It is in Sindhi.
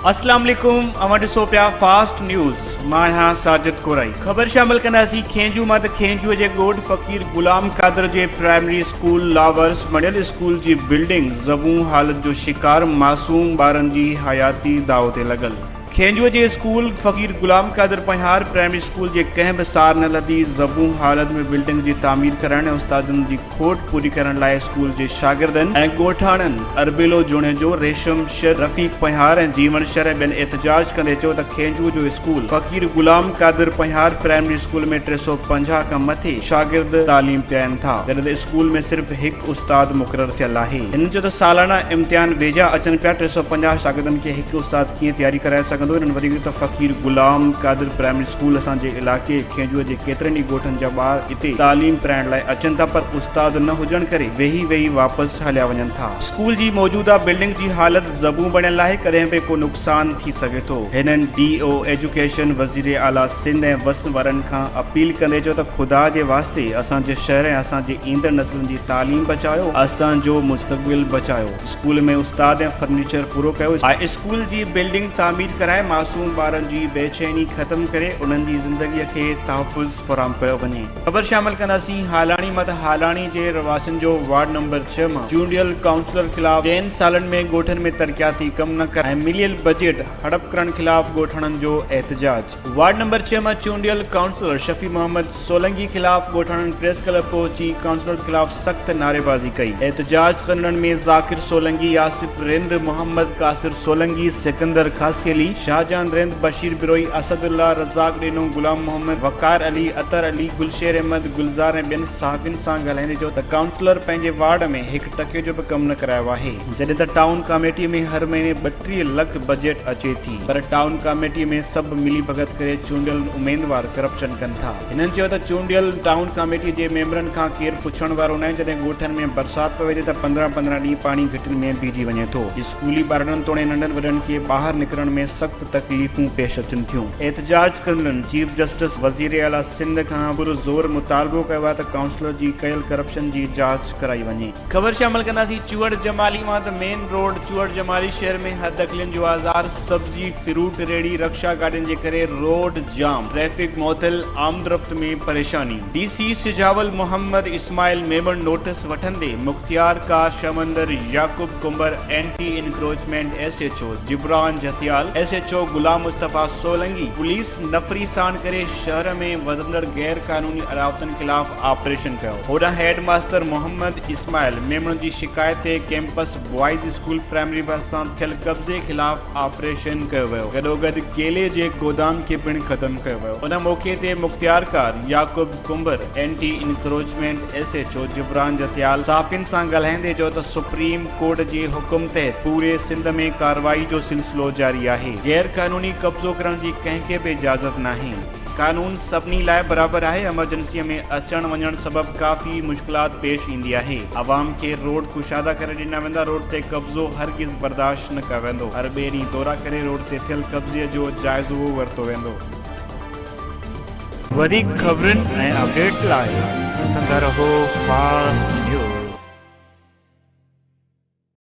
اسلام عليڪم اوهان ڏسو پيا فاسٽ نيوز مان آهيان ساجد ڪورائي خبر شامل ڪنداسين کينجهو مان ته کينجهو جي ڳوٺ فقير غلام قادر جي پرائمري اسڪول لاورس بڻيل اسڪول جي بلڊنگ زبون حالت جو شڪار معصوم ٻارن جي حياتي داء تي لڳل. کينجهو جي اسڪول فقير غلام قادر پنهيار پرائمري اسڪول جي ڪنهن به سار نه لڌي زبون حالت ۾ بلڊنگ جي تعمير ڪرائڻ ۽ استادن جي کوٽ پوري ڪرڻ لاء اسڪول جي شاگردن ۽ ڳوٺاڻن اربيلو جوڻيجو، ريشم شر، رفيق پنهيار ۽ جيوڻ شر ۽ ٻين احتجاج ڪندي چيو ته کينجهو جو school Faqir Ghulam Qadir Panhiyar primary school ۾ 350 کان مٿي شاگرد تعليم پيائن ٿا جڏهن ته اسڪول ۾ صرف هڪ استاد مقرر ٿيل آهي. هنن چيو ته سالانا امتحان ويجها اچن پيا 350 شاگردن کي هڪ استاد ڪيئن تياري ڪرائي سگهندو؟ هنن وڌيڪ چيو ته فقير غلام قادر پرائمري اسڪول اسان جي علائقي کينجهوء جي ڪيترن ئي ڳوٺن جا ٻار اتي تعليم پرائڻ لاء اچن ٿا پر استاد نه هجڻ ڪري ويهي ويهي واپس هليا وڃن ٿا. اسڪول جي موجوده بلڊنگ جي حالت زبون بڻيل آهي ڪڏهن به ڪو نقصان ٿي سگهي ٿو. هنن ڊي او ايجوڪيشن، وزير اعليٰ سنڌ ۽ وس وارن کان اپيل ڪندي چيو ته خدا جي واسطي اسان جي شهر ۽ اسان جي ايندڙ نسلن جي تعليم بچايو اسان جو مستقبل بچايو. اسڪول ۾ استاد ۽ فرنيچر پورو ڪيو. هاء اسڪول جي بلڊنگ تعمير ڪرائي معصوم ٻارن جي بيچيني ختم ڪري انهن جي زندگي کي تحفظ فراهم ڪيو وڃي. خبر شامل ڪنداسين هالاڻي مان ته هالاڻي جي رهواسين جو وارڊ نمبر ڇهه مان چونڊيل ڪائونسلر خلاف چئن سالن ۾ ڳوٺن ۾ ترقياتي ڪم نه ڪرڻ ۽ مليل بجيٽ هڙپ ڪرڻ خلاف ڳوٺاڻن جو احتجاج. وارڊ نمبر ڇهه مان چونڊيل ڪائونسلر شفيع محمد سولنگي خلاف ڳوٺاڻن پريس ڪلب پهچي ڪائونسلر خلاف سخت نعريبازي ڪئي. احتجاج ڪندڙن ۾ ذاڪر سولنگي، آصف رند، محمد قاصر سولنگي، سڪندر خاصخيلي، شاهجهان رند، بشير بروهي، اسد الله، رزاق ڏينو، غلام محمد، وقار علي، اطهر علي، گلشير احمد، گلزار ۽ ٻين صحافين سان ڳالهائيندي چيو ته ڪائونسلر پنهنجي وارڊ ۾ هڪ ٽڪي جو به ڪم نه ڪرايو آهي. جڏهن ته ٽائون ڪاميٽي ۾ هر مهيني 32 لک بجيٽ اچي ٿي پر ٽائون ڪاميٽي ۾ سڀ ملي ڀڳت ڪري چونڊيل اميدوار ڪرپشن ڪن ٿا. هنن چيو ته چونڊيل ٽائون ڪاميٽي جي ميمبرن کان ڪير پڇڻ وارو ناهي جڏهن ڳوٺن ۾ برسات پوي ٿي ته 15 15 ڏينهن پاڻي گهٽين ۾ بيهجي وڃي ٿو. اسڪولي ٻارڙن توڻي ننڍن وڏن کي ٻاهر نڪرڻ ۾ سخت تڪليفون پيش اچن ٿيون. احتجاج ڪندڙن چيف جسٽس وزير اعليٰ سنڌ کان پر زور مطالبو ڪيو آهي ته ڪائونسلر جي ڪيل ڪرپشن جي جاچ ڪرائي وڃي. خبر شامل ڪنداسين چوهڙ جمالي مان ته مين روڊ چوهڙ جمالي شهر ۾ حددخلين جو آزار سبزي فروٽ ريڙهي رڪشا گاڏين جي ڪري روڊ جام ٽريفڪ معطل آمدرفت ۾ پريشاني D C Sujawal Muhammad Ismail Memon notice وٺندي مختيار ڪار Shamandar Yaqub Kumbhar anti encroachment S H O Jibran Jhatial S H O Ghulam Mustafa Solangi police نفري ساڻ ڪري شهر ۾ وڌندڙ غير قانوني اڏاوتن خلاف آپريشن ڪيو. هوڏانهن هيڊ ماستر محمد اسماعيل ميمڻ جي شڪايت تي ڪيمپس بوائز اسڪول پرائمري ڀرسان ٿيل قبضي خلاف آپريشن ڪيو ويو گڏوگڏ ڪيلي جي گودام کي پڻ ختم ڪيو ويو ان موقعي تي مختيارڪار Yaqub Kumbhar, anti encroachment S H O Jibran Jhatial صحافين سان ڳالهائيندي چيو ته سپريم ڪورٽ جي حڪم تحت پوري سنڌ ۾ ڪارروائي جو سلسلو جاري آهي غير قانوني قبضو ڪرڻ جي ڪنهن کي به اجازت ناهي. قانون سڀني لاء برابر آهي، ايمرجنسي ۾ اچڻ وڃڻ سبب ڪافي مشڪلات پيش ايندي آهي، عوام کي روڊ ڪشادا ڪري ڏنا ويندا، روڊ تي قبضو هرگز برداشت نه ڪيو ويندو، هر ٻئي ڏينهن دورا ڪري روڊ تي ٿيل قبضي جو جائزو ورتو ويندو. وڌيڪ خبرن ۽ اپڊيٽس لاء ڏسندا رهو فاسٽ نيوز.